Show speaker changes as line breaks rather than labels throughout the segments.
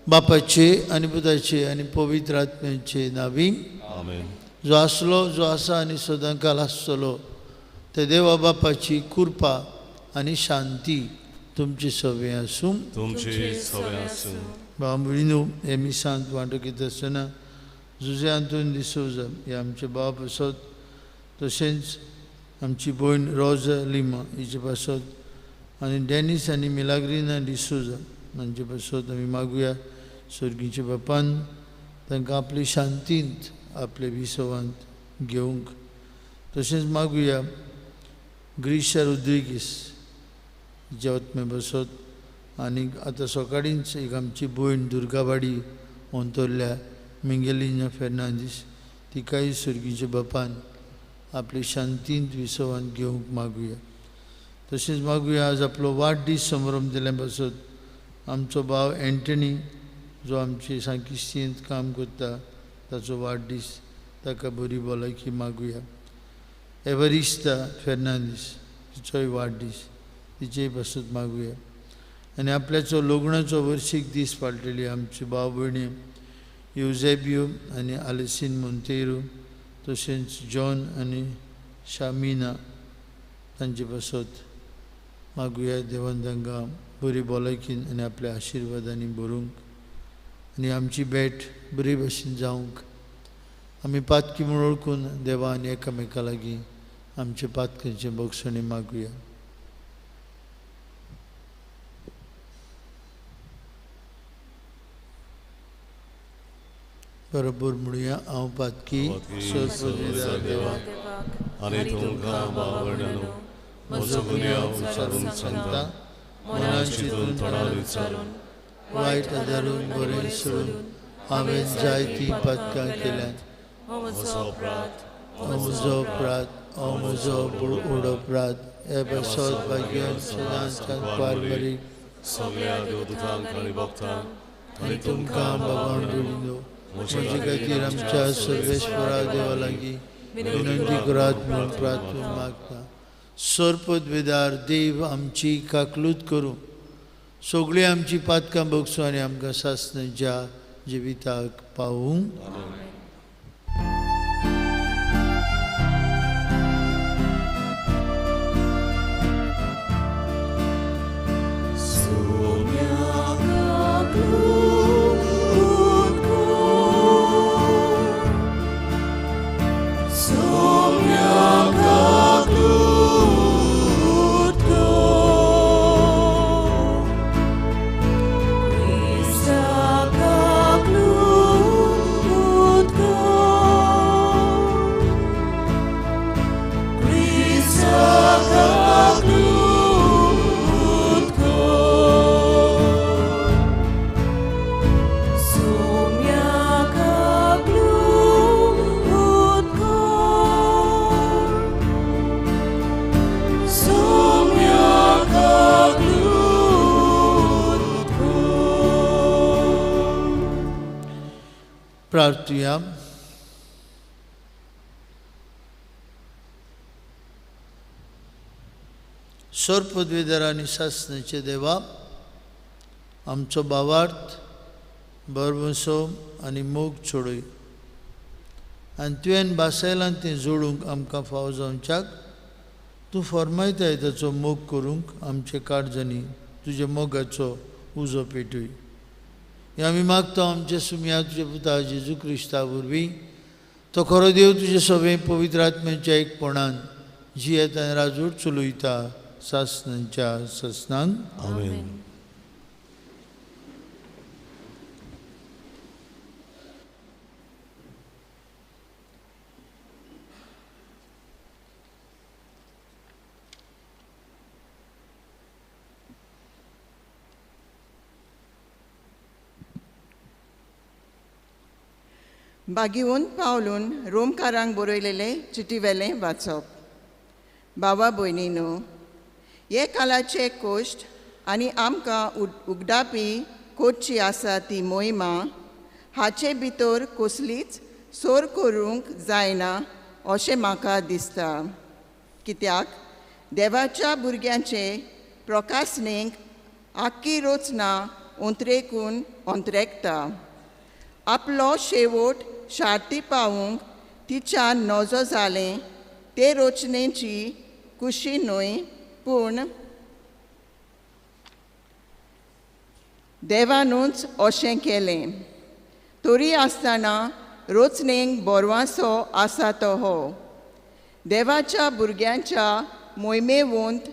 बापाचे आनी पुताचे आनी पवित्र आत्म्याचे नावी।
आमेन।
जो आसलो, जो आसा आनी सदांकाल आसतलो ते देवा बापाची कृपा आनी शांती तुमची सवे आसूं।
तुमची सवे आसूं।
भाव भयणीनो, हे मिसांत वांटो घेता आसतना जुजे आंतोन डिसोजा हे आमचे भाव पासत, तशेंच आमची भयण रोजा लिमा हिचे पासत आनी डॅनीस आनी मिलाग्रिना डिसोजा हांचे पासत आमी मागुया सर्गीच्या बापान तांकां आपली शांतींत आपले विसवांत घेवंक। तशेंच मागुया ग्रिशा रोद्रिगीस हिच्या आत्मे बसत आनी आतां सकाळींच एक आमची भयण दुर्गावाडी अंतरल्या मिंगेलिना फेर्नांदीस तिकाय सर्गीच्या बापान आपली शांतींत विसवांत घेवंक मागुया। तशेंच मागुया आज आपलो वाडदीस समारंभ दिल्या पासत आमचो भाव एंटनी जो आमचे सांकिस्तींत काम करता ताचो वाडदीस, ताका बरी भलायकी मागुया। एवरिस्ता फेर्नांदीस तिचोय वाडदीस, तिचेय पासत मागुया। आनी आपल्याचो लग्नाचो वर्शीक दीस पाळटली आमची भाव भयणी युजेबियो आनी आलेसीन मोंतेरो तशेंच जॉन आनी शामिना तांचे पासत मागुया देवान तांकां बरी भलायकी आनी आपल्या आशिर्वादांनी भरूंक आनी आमची भेट बरी भशेन जावंक। आमी पातकी म्हूण वळखून देवा आनी एकामेका लागीं आमचे पातकांचे बक्षणी मागुया। बरोबर म्हणुया, हांव पातकी सर्व देवा
आनी तुमकां भाव भयणांनो म्हजो गुन्यांव विचारून सांगता,
मनान चिंतून
तोंडान विचारून
वायट आदारून बरें सोडून हांवें जायतीं पातकां केल्यांत।
म्हजो अपराध,
म्हजो अपराध, हांव म्हजो व्हड अपराध। हे पासत भाग्यान सदांच सांकवार
सगळ्या देवदूतांक आनी भक्तांक आनी
तुमकां बाबा भयणीनो म्हजे खातीर आमच्या सर्वेश्वरा देवा लागीं विनंती करात म्हूण प्रार्थना मागता। सर्पद्वेदार देव आमची काकलूत करूं, सगळीं आमची पातकां बगसूं आनी आमकां सासणाच्या जिविताक पावूं। प्रार्थुया। सर्पद्वेदर आनी सासणाचे देवा, आमचो भावार्थ भरवंसो आनी मोग सोडय आनी तुवें भासायलां तें जोडूंक आमकां फावो जावच्याक तूं फर्मायताय ताचो मोग करूंक आमचे काळजांनी तुज्या मोगाचो उजो पेटूय। हें आमी मागता आमच्या सुम्या तुज्या पुता जेजू क्रिस्ता वरवीं। तो खरो देव तुजे सगळे पवित्र आत्म्याच्या एकपणान जियेत आनी राजूर चलयता सासणांच्या सासणांक।
आमेन।
बागीवन पावलून रोमकारांक बरयलेले चिटीवेलें वाचप। बाबा भयणीनो, हे कालाचे कोश्ट आनी आमकां उगडापी कोटची आसा ती मोहिमा हाचे भितर कसलीच सोर करूंक जायना अशें म्हाका दिसता। कित्याक देवाच्या भुरग्यांचे प्रकाशनेक आख्खी रचना अंतरेकून अंतरेकता। आपलो शेवट शार्ती पावूंक तिच्यान नजो जालें ते रचनेची कुशी न्हय पूण देवानूच अशें केलें। तरी आसतना रचनेक बरवासो आसा तो हो देवाच्या भुरग्यांच्या मोहिमेवंत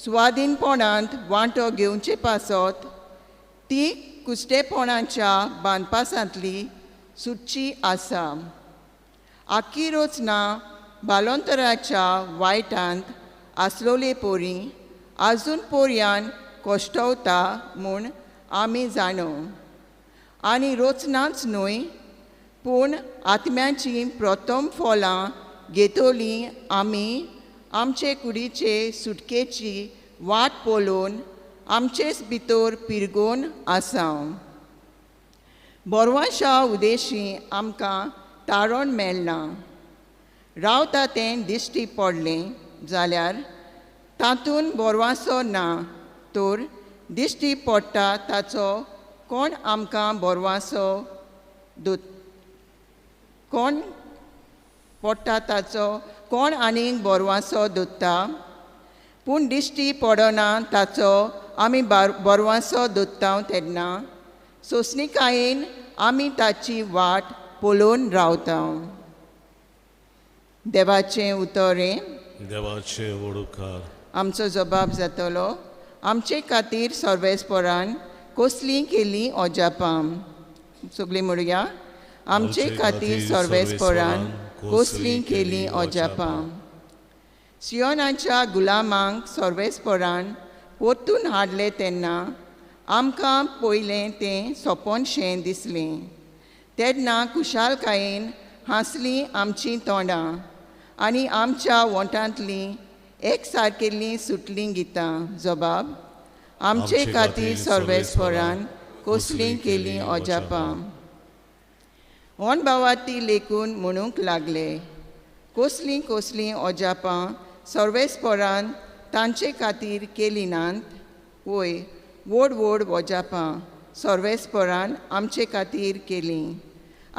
सुवादीनपणांत वांटो घेवचे पासत ती कुस्टेपणाच्या बांदपासांतली सुटची आसा। आखी रचना बालोंतराच्या वायटांत आसलोले पोरी आजून पोरयान कश्टवता म्हूण आमी जाणो। आनी रचनाच न्हय पूण आत्म्याची प्रथम फलां घेतली आमी आमचे कुडीचे सुटकेची वाट पळोवन आमचेच भितर पिरगोन आसा। बोरवांशा उदेशी आमकां तारण मेळना। रावता तें दिश्टी पडलें जाल्यार तातूंत बोरवांसो ना तर दिश्टी पडटा ताचो कोण आमकां बोरवांसो कोण पडटा ताचो कोण आनीक बोरवांसो दोत्ता पूण दिश्टी पडना ताचो आमी बोरवांसो दोत्ता तेन्ना सोंसणिकायेन आमी ताची वाट पळोवन रावता। देवाचें उतर हें
देवाचें वडुकार
आमचो जबाब जातलो। आमचे खातीर सर्वेस्परान कसलीं केलीं अजापां। सगळीं म्हणया, आमचे खातीर सर्वेस्परान कसलीं केलीं अजापां। सियोनाच्या गुलामांक सर्वेस्परान परतून हाडले तेन्ना आमकां पयलें तें सपनशें दिसलें। तेन्ना खुशालकायेन हांसलीं आमचीं तोंडां आनी आमच्या वोंठांतलीं एक सारकेल्लीं सुटलीं गितां। जबाब आमचे खातीर सर्वेस्परान कसलीं केलीं अजापां। अणभवाती लेखून म्हणूंक लागले कसलीं कसलीं अजापां सर्वेस्परान तांचे खातीर केलीं नात। वय व्हड व्हड अजापां सर्वेस्परान आमचे खातीर केलीं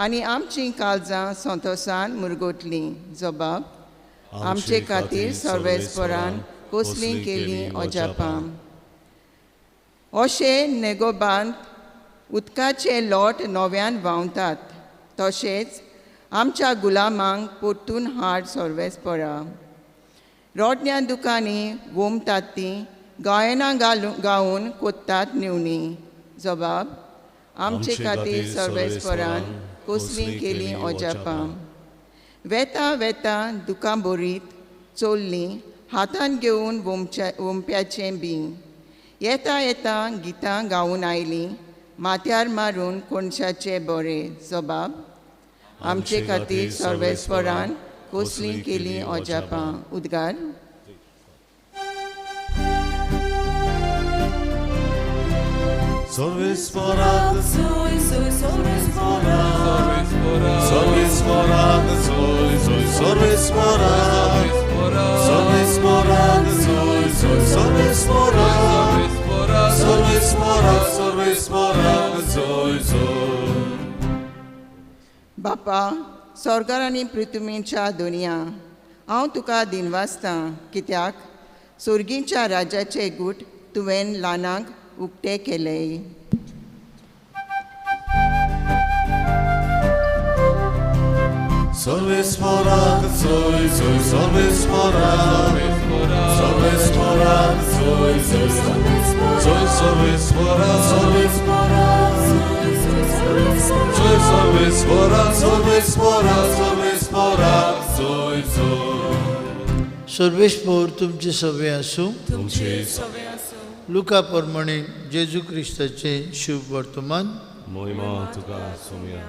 आनी आमचीं काळजां संतोसान मुरगोतलीं। जबाब आमचे खातीर सर्वेस्परान कसलीं केलीं अजापां। अशें नेगोबांत उदकाचे लोट नव्यान व्हांवतात तशेंच आमच्या गुलामांक परतून हाड सर्वेस्परा। रोडण्या दुकांनी वोमतात तीं गायनां गावन कोत्तात निवणी। जबाब आमचे खातीर सर्वेस्परान कसलीं केलीं अजापां। वेता वेता दुकां बरीत चोल्लीं हातान घेवन वोमप्याचें बी येता येता गितां गावन आयलीं माथ्यार मारून कोणशाचे बरे। जबाब आमचे खातीर सर्वेस्परान कसलीं केलीं अजापां। उद्गार
सर्वेस्पराक सोय सोय सर्वेस्पराक सर्वेस्पराक सोय सोय सर्वेस्पराक सर्वेस्पराक सोय सोय सर्वेस्पराक सर्वेस्पराक सर्वेस्पराक सोय सोय।
बापा स्वर्गार आनी पृथ्वीच्या दुनिया हांव तुका दिनवासतां कित्याक सोर्गींच्या राज्याचे गूट तुवें ल्हानांक उक्ते केले.
सर्वेस्पराक जोय जोय सर्वेस्पराक, सर्वेस्पराक जोय जोय जोय सर्वेस्पराक, जोय सर्वेस्पराक, सर्वेस्पराक, सर्वेस्पराक जोय जोय.
सर्वेस्पर तुमचे सवे आसूं.
तुमचे सवे आसूं.
लुका प्रमाणे जेजू क्रिस्ताचें शुभ वर्तमान.
मोहिमा तुका सोम्या.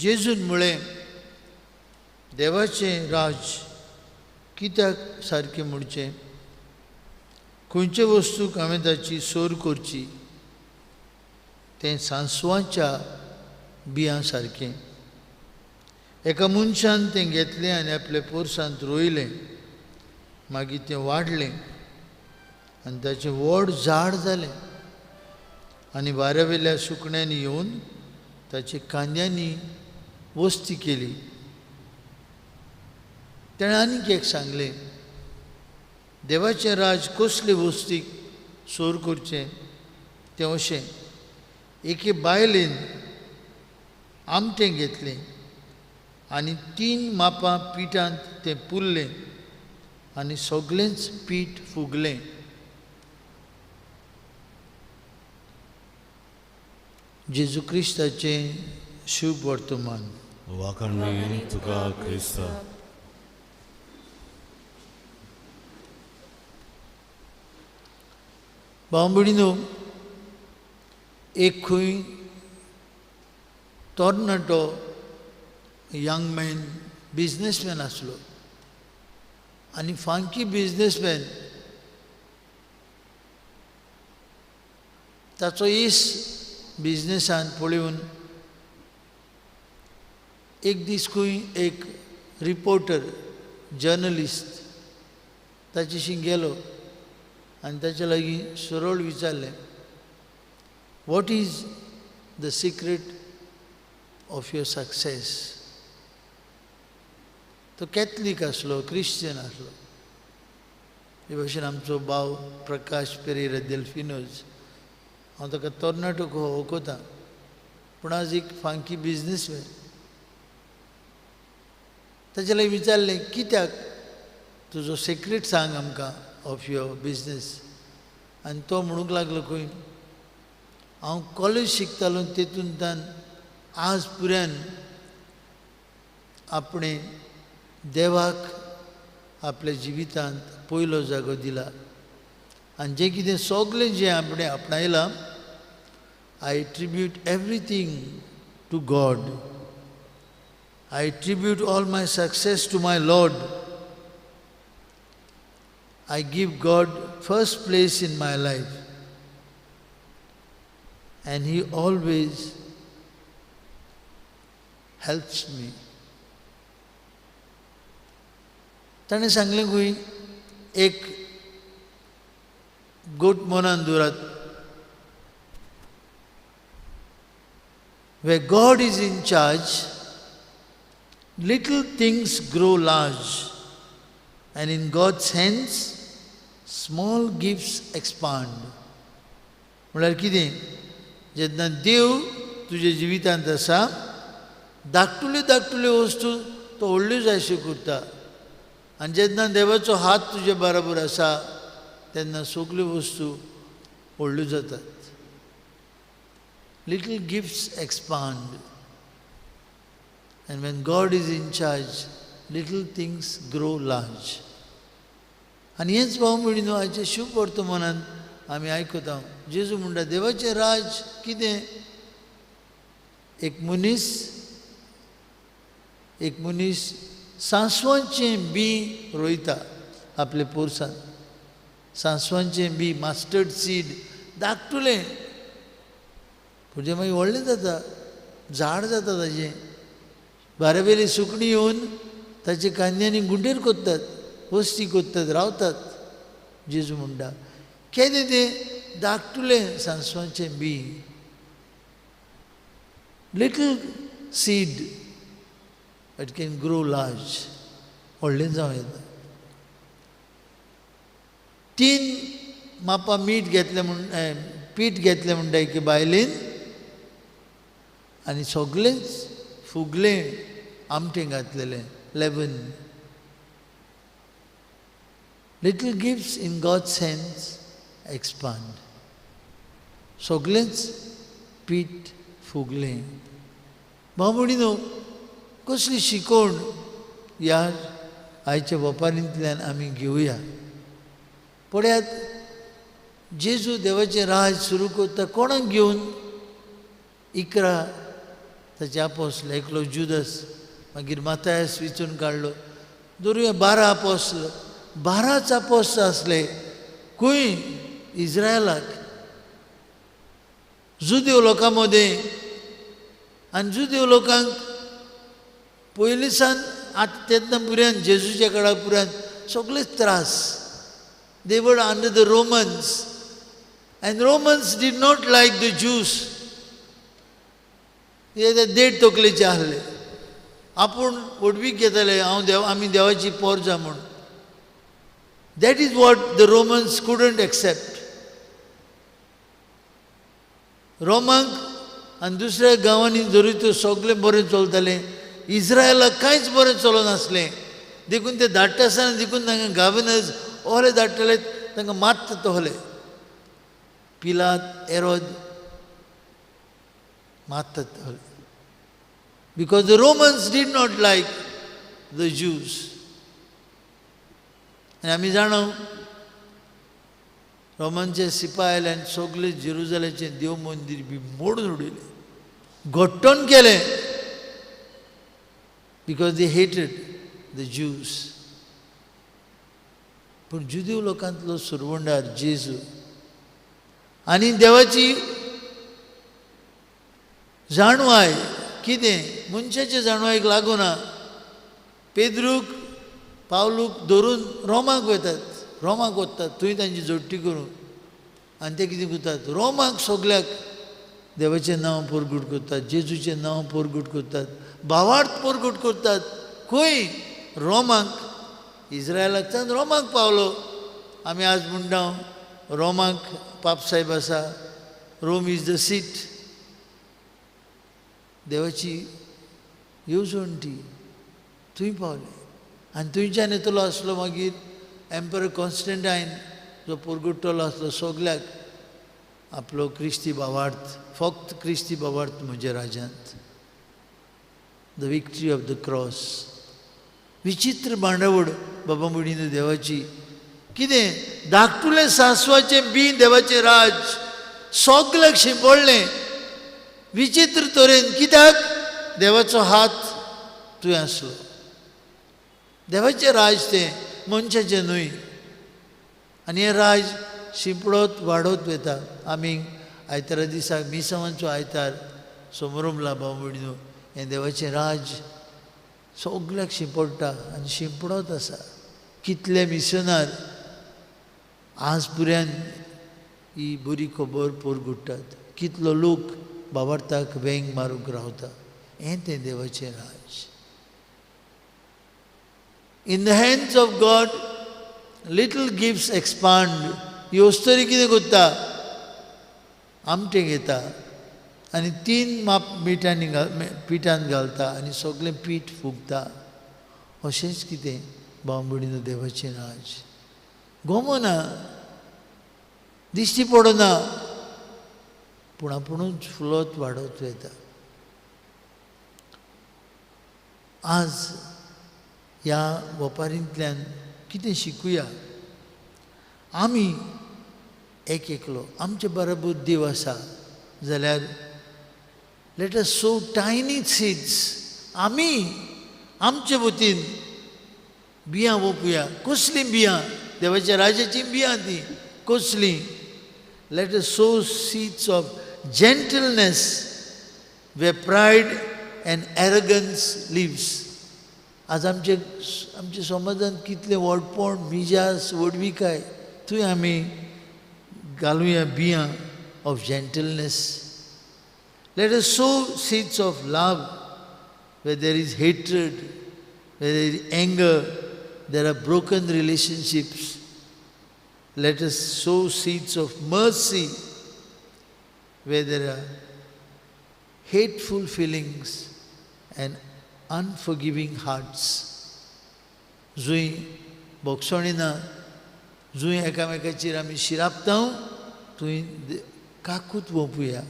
जेजून म्हळें, देवाचें राज कित्याक सारकें म्हणचें? खंयचे वस्तूक हांवें ताची सोर करची? तें सांसवाच्या बियां सारकें. एका मनशान तें घेतलें आनी आपल्या पोरसांत रोयलें. मागीर तें वाडलें आनी ताचें व्हड झाड जालें आनी वाऱ्यावेल्या सुकण्यांनी येवन ताचे कांद्यांनी वस्ती केली. ताणें आनीक एक सांगलें, देवाचें राज कसले वस्तीक सोर करचें? तें अशें, एके बायलेन आमटें घेतलें आनी 3 मापां पिठांत तें पुरलें आनी सगळेंच पीठ फुगलें. जेजू क्रिस्ताचें शुभ वर्तमान.
वाखाणणी तुका क्रिस्ता.
भाव भयणीनो, एक खंय तरणाटो यंग मॅन बिजनेसमॅन आसलो आनी फांकी बिजनेसमॅन. ताचो येस बिजनेसान पळोवन एक दीस खंय एक रिपोर्टर जर्नलिस्ट ताचेशी गेलो आनी ताचे लागीं सरळ विचारलें, what is the secret of your success? तो कॅथलीक आसलो, क्रिश्चन आसलो. हे भाशेन आमचो भाव प्रकाश पेरेरा देल्फिनोज, हांव ताका तरणाटो वळखता, पूण आज एक फांकी बिजनेसमॅन. ताचे लागीं विचारलें, कित्याक तुजो सिक्रेट सांग आमकां ऑफ your business. आनी तो म्हणूंक लागलो खंय, हांव कॉलेज शिकतालो तेतूंतल्यान आज पुऱ्यान आपणें देवाक आपल्या जिवितांत पयलो जागो दिला आनी जें कितें सगळें जें आपणें आपणायलां, I attribute everything to God, I attribute all my success to my Lord, I give God first place in my life and he always helps me. ताणें सांगलें खंय, एक गोट मनान दवरात, where God is in charge, little things grow large, and in God's hands, small gifts expand. म्हळ्यार कितें, जेन्ना देव तुज्या जिवितांत आसा, धाकटुल्यो धाकटुल्यो वस्तू तो व्हडल्यो जायश्यो करता, आनी जेन्ना देवाचो हात तुजे बराबर आसा तेन्ना सगल्यो वस्तू व्हडल्यो जातात. Little gifts expand, and when God is in charge, little things grow large. आनी हेंच भाव भयणीनो आयच्या शुभ वर्तमानांत आमी आयकता. जेजू म्हणटा देवाचें राज कितें? एक मनीस सांसवांचें बी रोयता आपल्या पोरसांत. सांसवांचें बी, मास्टर्ड सीड, धाकटुलें, पूण जें मागीर व्हडलें जाता, झाड जाता ताजें. बारावेली सुकणीं येवन ताचे कांद्यांनी गुंडेर कोत्तात, वस्ती कोत्तात, रावतात. जेजू म्हणटा केदें तें धाकटुलें सांसवांचें बी, little seed it can grow large. व्हडलें जावं येता. 3 मापां मीठ घेतलें म्हूण पीठ घेतलें म्हणटा एके बायलेन आनी सगळेंच फुगलें आमटें घातलेलें leaven. Little gifts in God's hands expand. सगळेंच पीठ फुगलें. भाव भयणीनो, कसली शिकवण ह्या आयच्या वपारींतल्यान आमी घेवया. पळयात, जेजू देवाचें राज सुरू करता कोणाक घेवन? 11 ताचे आपोसले, एकलो जुदस, मागीर मातायस विचून काडलो, धरुया 12 आपोसल. 12 आपोस्त आसले खंय? इज्रायलाक, जुदेव लोकां मदें. आनी जुदेव लोकांक पयलीं सावन आतां तेन्ना पुरान जेजूच्या काळा पुरान सगळेच त्रास. They were under the Romans, and Romans did not like the Jews. ते देड तकलेचे आहले, आपूण व्हडवीक घेताले, हांव देव, आमी देवाची पोरजा म्हूण. That is what the Romans couldn't accept. रोमांक आनी दुसऱ्या गांवांनी जरी त्यो सगळें बरें चलतालें, इज्रायलाक कांयच बरें चलनासलें. देखून ते धाडटा आसतना देखून तांकां गव्हर्नर्स ओहले धाडटले, तांकां मारता तोहले पिलात, एरोद मारतात तोहले, because the Romans did not like the Jews. आनी आमी जाणा रोमनचे सिपाय आयले आनी सगळे जेरुजलेचें देव मंदीर बी मोडून उडयलें, घट्टण केलें, because they hated the Jews. पूण जुदेव लोकांतलो सुरवंडार जेजू आनी देवाची जाणवाय कितें मनशाचे जाणवायक लागूना. पेद्रूक पावलूक धरून रोमाक वतात, रोमाक वतात थंय तांची जोडटी करून, आनी ते कितें करतात, रोमाक सगल्याक देवाचें नांव परगट करतात, जेजूचें नांव परगट करतात, भावार्थ परगट करतात. खंय? रोमाक. इज्रायलाकच्यान रोमाक पावलो. आमी आज म्हणटा रोमाक पापसाहेब आसा, रोम is the seat. देवाची येवजण ती थंय पावले. आनी थंयच्यान येतलो आसलो मागीर एम्परर कॉन्स्टंटायन जो परगट्टलो आसलो सगल्याक आपलो क्रिस्ती भावार्थ, फक्त क्रिस्ती भावार्थ म्हज्या राज्यांत. The victory of the cross. विचित्र बांडावड बाबा भयणीनो देवाची. कितें धाकटुलें सांसवाचें बी देवाचें राज सगल्याक शिंपडलें विचित्र तरेन. कित्याक? देवाचो हात तुवें आसलो. देवाचें राज तें, मनशाचें न्हय. आनी हें राज शिंपडत वाडत वता. आमी आयतारा दिसाक मिसावांचो आयतार समोरमला भाव भयणीनो, हें देवाचें राज सगल्याक शिंपडटा आनी शिंपडत आसा. कितले मिशनार आज पुऱ्यान ही बरी खबर परगुट्टात, कितलो लोक बाबार्थाक वेंग मारूंक रावता. हें तें देवाचें राज. In the hands of God little gifts expand. ही अस्तरी कितें करता, आमटें घेता आनी 3 माप मिठांनी घाल पिठान घालता आनी सगळें पीठ फुगता. अशेंच कितें भाव भयणीनो देवाचें राज गोमना, दिश्टी पडना, पूण आपुणूच फुलत वाडत वता. आज ह्या वपारींतल्यान कितें शिकुया आमी? एक एकलो आमचे बरोबर देव आसा जाल्यार let us sow tiny seeds. आमी आमचे वतीन बियां वोपुया. कसलीं बियां? देवाच्या राजाचीं बियां तीं. कसलीं? Let us sow seeds of gentleness where pride and arrogance lives. आज आमचे आमच्या समाजांत कितलें व्हडपण, मिजास, व्हडविकाय, थंय आमी घालुया बियां of gentleness. Let us sow seeds of love where there is hatred, where there is anger, there are broken relationships, let us sow seeds of mercy where there are hateful feelings and unforgiving hearts. जंय बोगसणी ना, जंय एकामेकाचेर आमी शिरापता थंय काकूत वोपुया,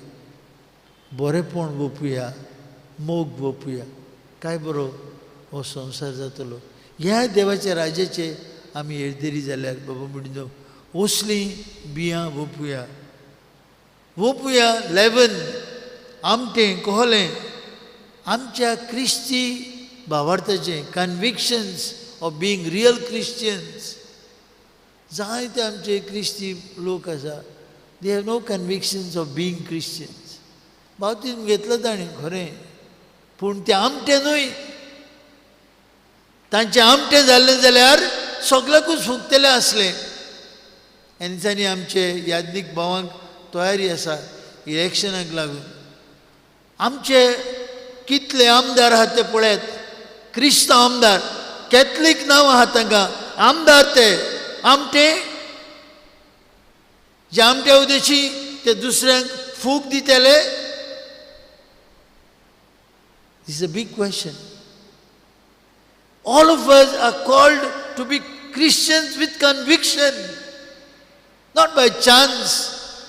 बरेंपण वोपुया, मोग वोपुया, काय बरो हो संवसार जातलो. ह्या देवाच्या राज्याचे आमी येरदेरी जाल्यार बाबा म्हणटा असलीं बियां वोपुया, वोपुया लेवन आमटें कोहलें आमच्या क्रिस्ती भावार्थाचें convictions of being real Christians. जायते आमचे क्रिस्ती लोक आसा, they have no convictions of being Christians. बावतीन घेतलो ताणें खरें, पूण तें आमटें न्हय. तांचें आमटें जाल्लें जाल्यार सगल्याकूच फुगतलें आसलें. आनी दिसांनी आमचे याज्ञीक भावांक तयारी आसा इलेक्शनाक लागून. आमचे कितले आमदार आहात ते पळयात, क्रिस्तांव आमदार, कॅथलीक नांव आहा तांकां, आमदार ते आमटे जे आमट्या उदेशी ते दुसऱ्यांक फूक दितले. This is a big question. All of us are called to be Christians with conviction, not by chance,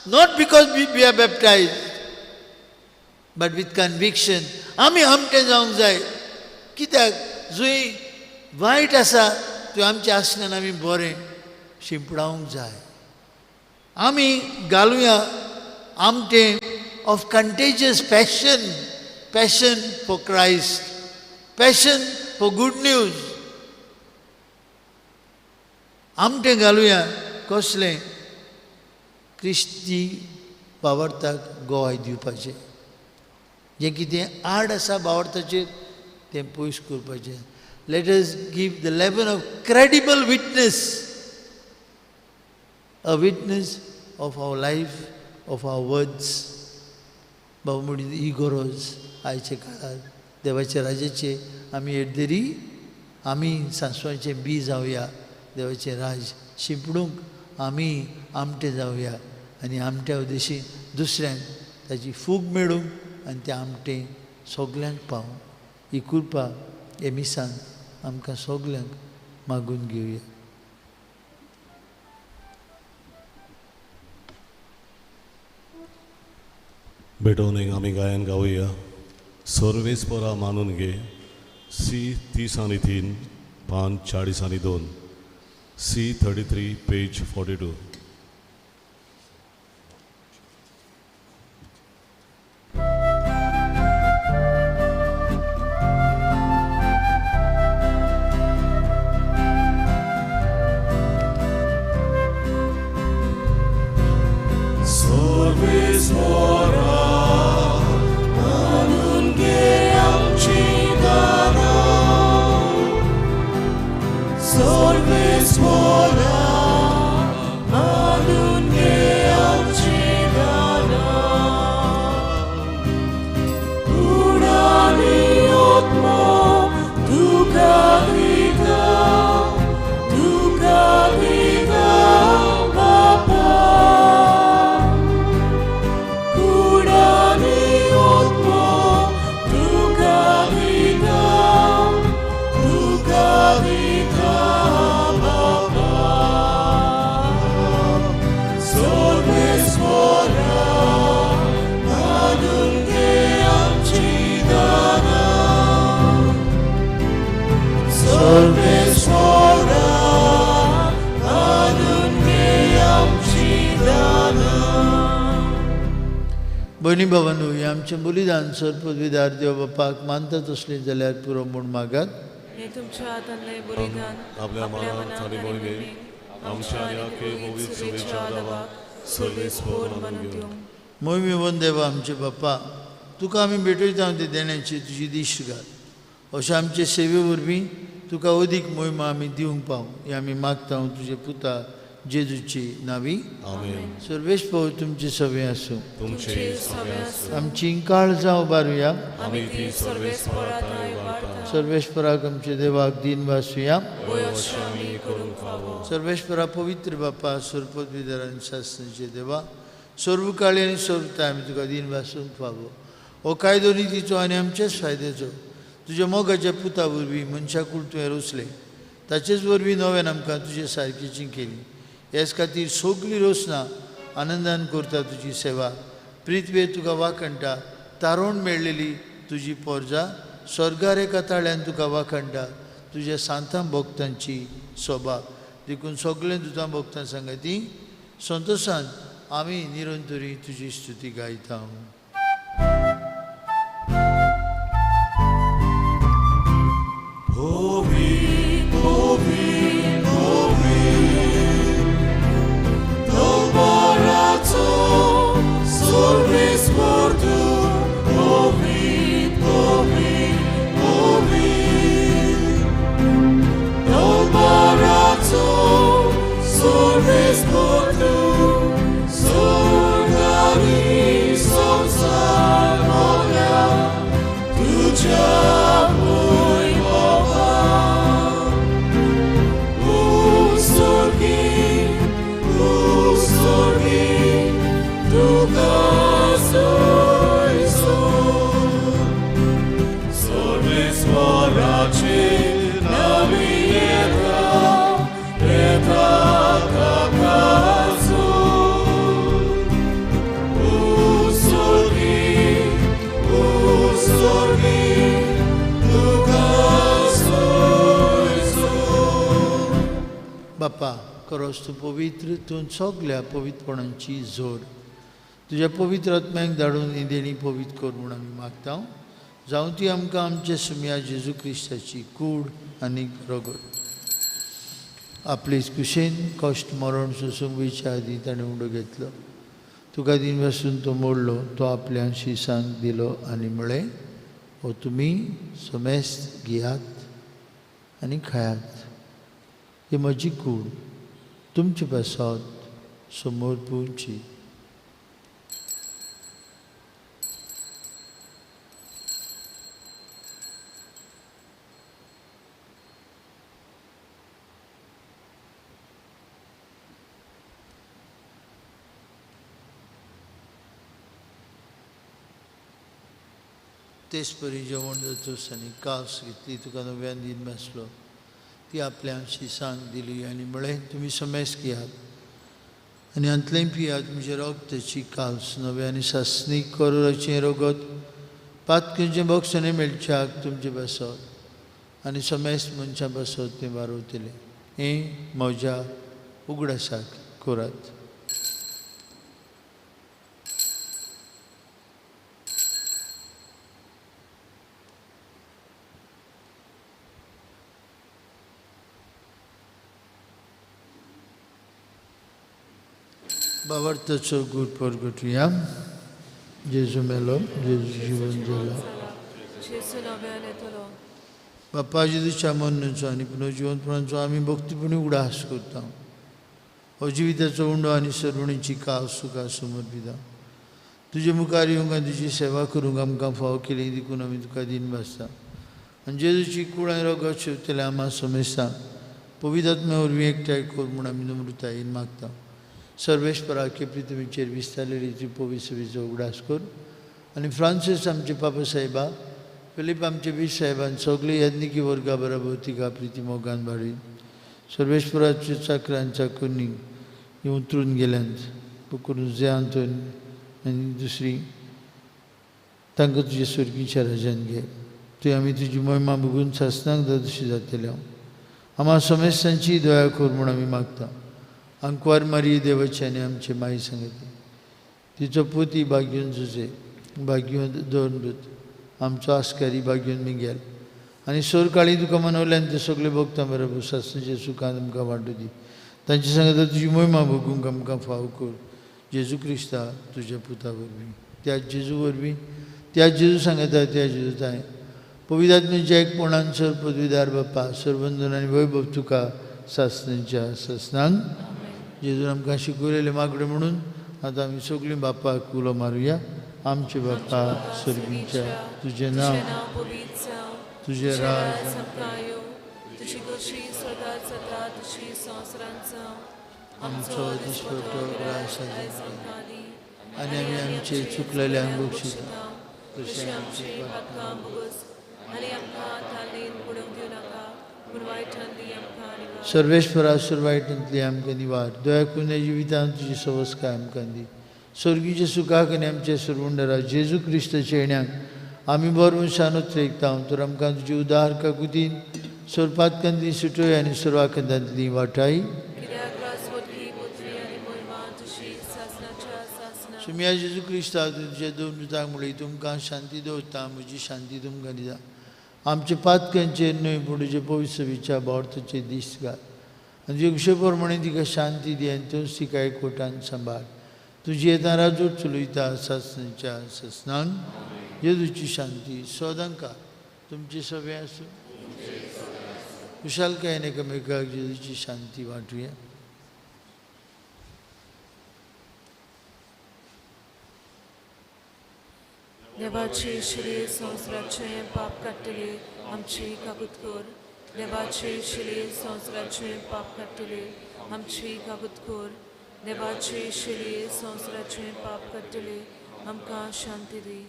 not because we are baptized, but with conviction. आमी आमटें जावंक जाय. कित्याक जंय वायट आसा थंय आमच्या आसण्यान आमी बरें शिंपडावंक जाय. आमी घालुया आमटें of contagious passion, passion for Christ, passion for good news. आमटें घालुया कसलें? क्रिस्ती भावार्थाक गोवाय दिवपाचें, जें कितें आड आसा भावार्थाचेर तें पयस करपाचें. Let us give the leaven of credible witness, a witness of our life, of our words. बाबा म्हणून ही गरज आयच्या काळार देवाच्या राजाचे आमी येरदेरी आमी सांसवाचें बी जावया, देवाचें राज शिंपडूंक आमी आमटें जावया आनी आमट्या उदेशी दुसऱ्यांक ताची फूग मेळूंक आनी तें आमटें सगल्यांक पावूं. ही कृपा हे मिसान आमकां सगल्यांक मागून घेवया.
भेटोवन एक आमी गायन गावया. सर्वेस परा मानून घे. सी 30 आनी 3 पान 40 आनी 2, सी 33 पेज 42.
भयणी भावांनो, हें आमचें बलिदान सर्पविदार देव बापाक मानता तसलें जाल्यार पुरो म्हूण मागात.
हें तुमच्या हातांतलें बलिदान
आपल्या मनात आनी मोहिमेक आमच्या आनी आखे मोगीत शुभेच्छा दावाक सर्वेस पोर मानून घेवं.
मोहिमेवन देवा आमचे बापा, तुका आमी भेटयता ते देण्याची तुजी दिश्ट घाल, अशें आमचे सेवे वरवीं तुका अदीक मोहिमा आमी दिवंक पावूं हें आमी मागता तुजे पुता जेजूची नावी
आमेन।
सर्वेश भाऊ तुमचे सवे आसूं।
तुमचे सवे आसूं।
आमची काळजां उबारुया।
आमी ती सर्वेस्परा उबारता।
सर्वेस्पराक आमचे देवाक दीन वासुया। सर्वेस्परा पवित्र बापा सर्वपदवीधर आनी शासनाचे देवा सर्व काळी आनी सर्वताय आमी तुका दीन वासूंक फावो। हो कायदो नितीचो आनी आमच्याच फायद्याचो तुज्या मोगाच्या पुता वरवीं मनशाकूळ तुवें रोसलें ताचेच वरवीं नव्यान आमकां तुजे सारकीची केली। हेच खातीर सगळी रोसना आनंदान करता तुजी सेवा प्रिथवेर तुका वाखणटा तारोण मेळ्ळेली तुजी पोरजा स्वर्गार एका ताळ्यान तुका वाखणटा तुज्या सांतां भक्तांची सोबा। देखून सगळें दुतां भक्तां सांगा ती संतोशान आमी निरंतरी तुजी स्तुती गायता। बापा खरोच तूं पवित्र तूं सगल्या पवित्रपणांची जोड तुज्या पवित्र आत्म्याक धाडून ही देणी पवित्र कर म्हूण आमी मागता। जावं ती आमकां आमच्या सुमया जेजू क्रिस्ताची कूड आनी रगत। आपले कुशेन कश्ट मरण सोसूंक वयच्या आदीं ताणें उंडो घेतलो तुका दिन पासून तो मोडलो तो आपल्या शिसांक दिलो आनी म्हळें हो तुमी समेस्त घेयात आनी खायात ही म्हजी कूड तुमचे पासत समोर पुवची। तेच परी जेवण जातूच आनी कास घेतली तुका नव्यान दिन भासलो ती आपल्या शिसांक दिली आनी म्हळें तुमी समेस्त घेयात आनी हांतलें पियात म्हजें रगताची कास नव्या आनी सासणीक करोराचें रगत पातकेचें बक्षणें मेळच्याक तुमचे पासत आनी समेस्त मनशां पासत तें वारवतलें। हें म्हज्या उगडासाक करात। बावर्ताचो गूट परगटुया। जेजू मेलो जेजू जिवन दिलो। बापा जेजूच्या मरणाचो आनी पुनर्जिवनपणाचो आमी भक्तीपणी उगडास करता। हो जिविताचो उंडो आनी सर्वणीची कास तुका समर्पिता। तुजे मुखार येवंक आनी तुजी सेवा करूंक आमकां फावो केली देखून आमी तुका दीन भासता आनी जेजूची कूड आनी रगत शेवतले आमा समेस्तां पवित्र आत्म्या वरवीं एकठांय कर म्हूण आमी नम्रतायेन मागता। सर्वेस्पराके पृथ्वीचेर विस्तारलेली ती पवित्र उगडास कर आनी फ्रांसीस आमचे पापा साहेबा फिलीप आमचे बीस साहेबान सगळे याज्ञिकी वर्गा बरोबर तिका प्रिती मोगान वाडय। सर्वेस्पराचे चाकरान चाकरनी ही उतरून गेल्यांत करून जे आंतोन आनी दुसरी तांकां तुजे स्वर्गीच्या राजान घे। तुवें आमी तुजी महिमा भोगून सासनाक दादशी जातले। आम्हा समेस्तांची दया कर म्हूण आमी मागता। आंकवार मारी देवाची आनी आमचे माई सांगती तिचो पुती भाग्यून जुजे भाग्यून दोन आमचो आस्कारी भाग्यून मिगेल आनी सोर काळी तुका मनवल्यान ते सगळे भोगता बरोबर सासणाच्या सुखान आमकां वांटू दी। तांचे सांगता तुजी महिमा भोगूंक आमकां फाव कर जेजू क्रिस्ता तुज्या पुता वरवीं त्या जेजू वरवीं त्या जेजू सांगता त्या जेजू ताय पवित्र आत्म्याच्या एकपणान सर पदवीदार बापा सरबंधन आनी वैभव तुका सासणाच्या सासणांक। जेजून आमकां शिकयलेलें मागणें म्हणून आतां आमी सगळीं बापाक उलो मारुया. आमचे बापा सर्गीच्या, तुजें नांव तुजें राज आमचो दिसपट्टो ग्रास आनी आमी आमचे चुकलेल्यांक बक्षिता तशें आमचे सर्वेश्वरा सर्वायटांतली आमकां निवार. दया करून जिवितांत तुजी सवस्काय आमकां दी. स्वर्गीच्या सुखाक आनी आमच्या सरवंडरा जेजू क्रिस्ताच्या येण्याक आमी बरोवन शानोत रेखता तर आमकां तुजी उदार काकुतीन सोरपातकांतली सुटोय आनी सर्वाकंदांतली वाटाय. सुमिया जेजू क्रिस्ता तुज्या दोन दुतांक म्हणली तुमकां शांती दवरता, म्हजी शांती तुमकां दिता. आमच्या पातकांचेर न्हय पूण तुजे पवित्र विचार भावार्थाचेर दीस घाल आनी तुजे खुशे प्रमाणे तिका शांती दी आनी तूंच तिका एकवटान सांबाळ. तुजी येता राजूट चलयता सासणाच्या ससनान. जेजूची शांती सदांका तुमची सगळें आसूं. खुशालकायेन एकामेकाक जेजूची शांती वांटुया.
देवाचे शिले संवसाराचे पाप काडटले आमची काकूत कर. देवाचे शिले संवसाराचे पाप काडटले आमची काकूत कर. देवाचे शिले संवसाराचे पाप काडटले आमकां शांती दी.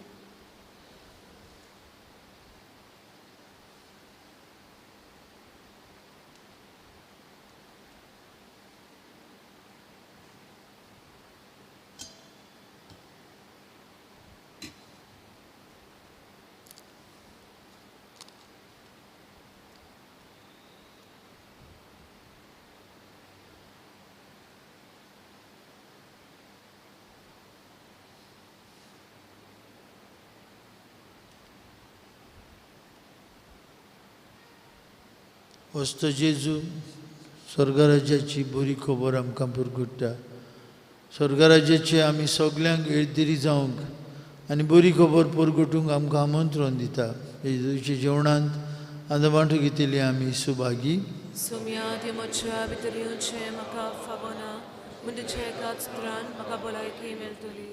वस्त जेजू स्वर्गराज्याची बरी खबर आमकां पुरगुट्टा. स्वर्गराज्याची आमी सगल्यांक येळदिरी जावंक आनी बरी खबर पुरगुटूंक आमकां आमंत्रण दिता. जेजूच्या जेवणांत आतां वांटू घेतली आमी सुभागी.
सुम्या म्हज्या भितर येवचें म्हाका फावना, पूण तुज्या एकाच उतरान म्हाका भलायकी मेळटली.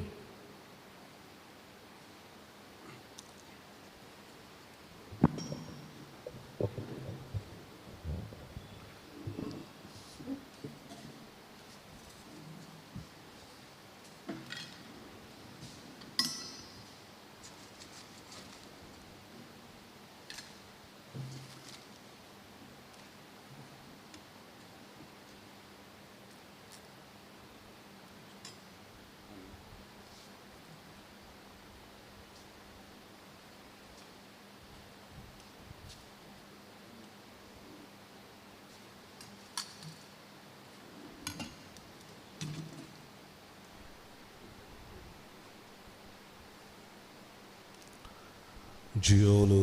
जियोनु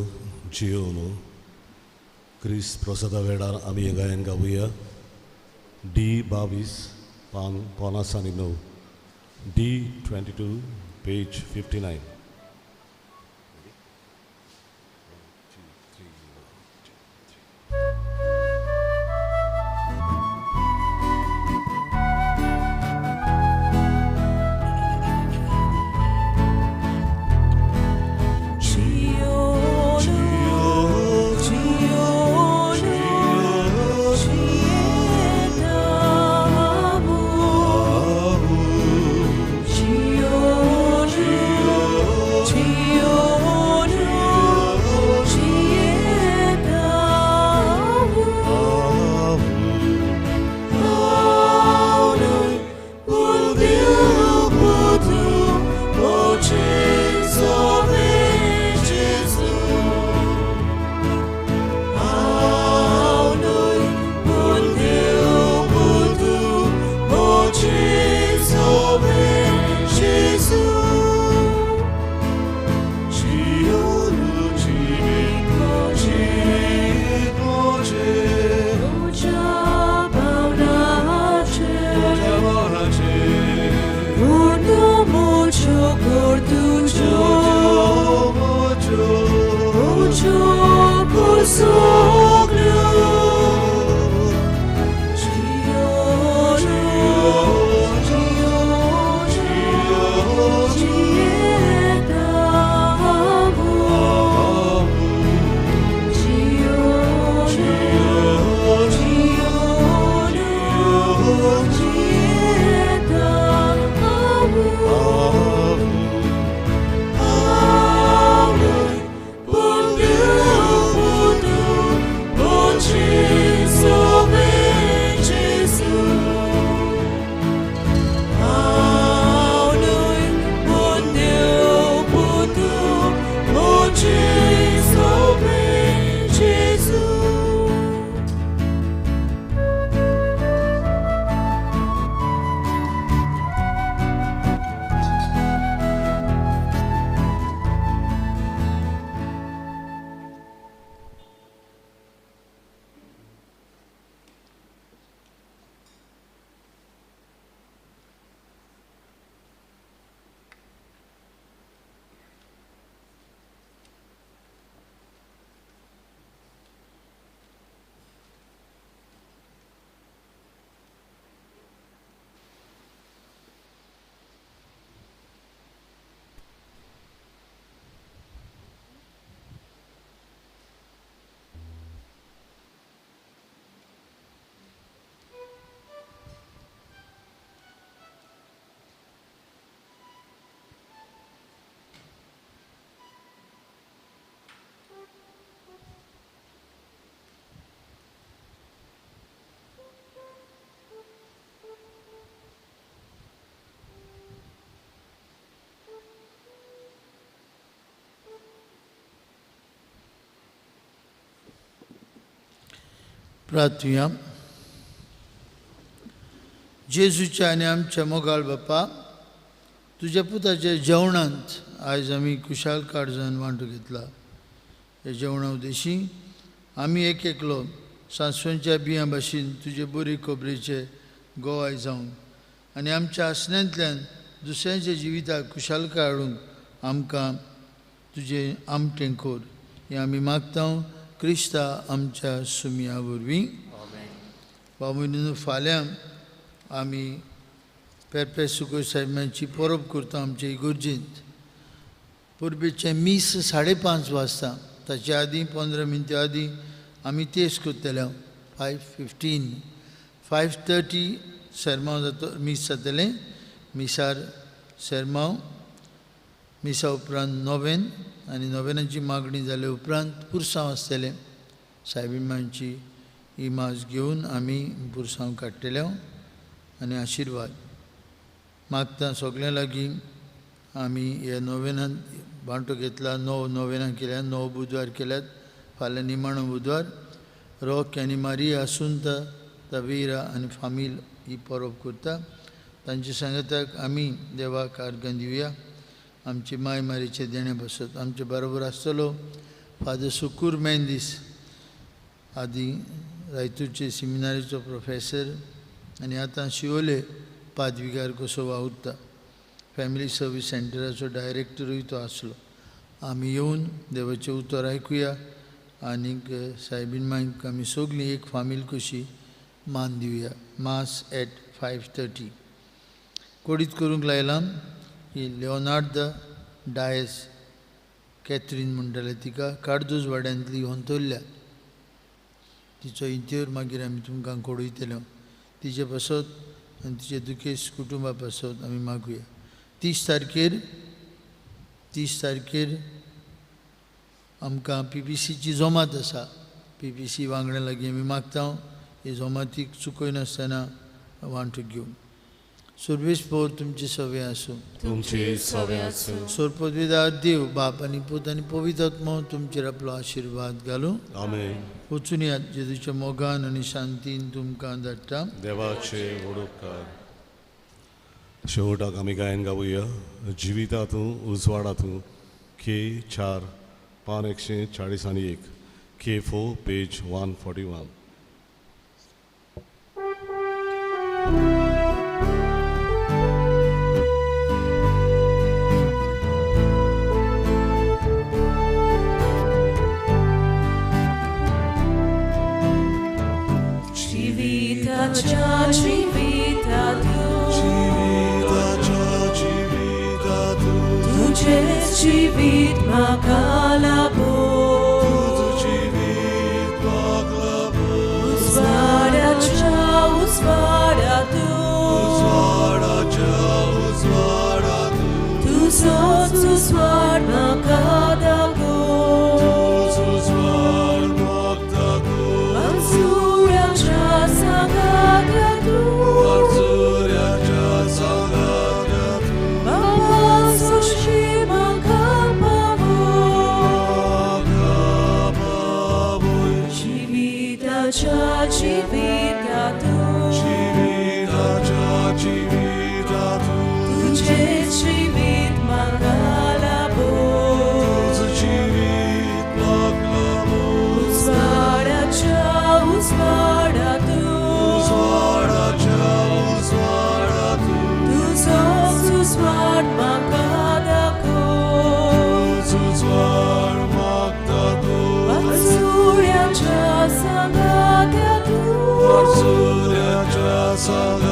जियोनु क्रिस्त प्रसादा वेळार आमी हें गायन गावया. डी 22 पान 59, डी 22 पेज 59.
Gio, Gio,
प्रार्थुया. जेजूच्या आनी आमच्या मोगाळ बापा, तुज्या पुताच्या जेवणांत आयज आमी खुशाल काळजान वांटो घेतला. ह्या जेवणा उद्देशी आमी एक एकलो सांसवांच्या बियां भाशेन तुजे बरी खबरेचे गोवाय जावन आनी आमच्या आसण्यांतल्यान दुसऱ्यांच्या जिविताक खुशालकाय हाडूंक आमकां तुजें आमटें कोर, हें आमी मागता क्रिस्ता आमच्या सुमया वरवीं. बाबू, फाल्यां आमी पेरपे सुकोय साहेबांची परब करता आमचे इगर्जेंत. परबेचें मीस 5:30 वाजता, ताचे आदीं 15 मिनटां आदीं आमी तेस करतले. 5:15 5:30 सेरमांव जातो, मीस जातलें. मिसार सेरमांव, मिसा उपरांत नोवेन आनी नोवेनाची मागणी जाले उपरांत पुरसांव आसतलें. सायबीण ही मास घेवन आमी पुरसांव काडटले आनी आशिर्वाद मागता सगळ्यां लागीं. आमी ह्या नोवेनान वांटो घेतला, 9 नोवेनां केल्या, 9 बुधवार केल्यात. फाल्यां निमाणो बुधवार. रॉक आनी मारिया आसुंता तवेरा आनी फामील ही परब करता. तांच्या सांगाताक आमी देवाक आर्गां दिवया. आमची माय मारीचे देणें बसत आमचे बरोबर आसतलो फादर सुकूर मेंदीस, आदी रायतूरचे सिमिनारीचो प्रोफेसर आनी आतां शिवोले पादविगार कसो वावुरता. फॅमिली सर्वीस सेंटराचो डायरेक्टरूय तो आसलो. आमी येवन देवाचें उतर आयकुया आनीक सायबीन मांयक आमी सगळीं एक फामील कशी मान दिवया. Mass at 5:30. कोडीत करूंक लायलां की लिओनार्द डायस कॅथरीन म्हणटाले तिका, कार्दोज वाड्यांतली होंतोल्ल्या. तिचो इंतेर मागीर आमी तुमकां कोडयतले. तिचे पासत आनी तिचे दुखेस्त कुटुंबा पासत आमी मागुया. 30 तारखेर आमकां पीपीसीची जमात आसा. पीपीसी वांगड्या लागीं आमी मागता हे जमातीक चुकयनासतना वांटो घेवन. सर्वेस पोर तुमचे सवे आसूं,
तुमचे सवे आसूं.
सोरपदवीदार देव बाप आनी पूत आनी पवित्र आत्मो तुमचेर आपलो आशिर्वाद घालूं.
आमेन.
वचून यात जेजूच्या मोगान आनी शांतीन तुमकां धाडटा.
देवाचे उपकार. शेवटाक आमी गायन गावया जिविता तूं उजवाडा तूं, के 4 पान 141, के 4 पेज 141.
Civita tu, civita tu, तुझेच जिवीत म्हाका लाभो,
जिवीत म्हाका लाभो.
उजवाडाच्या उजवाडा तूं,
उजवाडाच्या उजवाडा तूं,
तुजोच उजवाड म्हाका दाखो,
उजवाड म्हाका दाखो.
वानसुऱ्याच्या सांगात्या तूं,
वानसुऱ्याच्या सांगात्या तूं,
बाबा सोशी म्हाका पावो,
म्हाका पावय.
जिविताच्या जिविता तूं,
जिविताच्या जिविता तूं,
तुझेच जिवीत म्हाका लाभो,
तुझं जिवीत म्हाका लाभो.
उजवाडाच्या उजवाडा तूं,
उजवाडाच्या उजवाडा तूं,
तुजोच उजवाड म्हाका दाखो,
तुझं उजवाड म्हाका दाखो.
वानसुऱ्याच्या सांगात्या तूं,
वानसुऱ्याच्या सांगात्या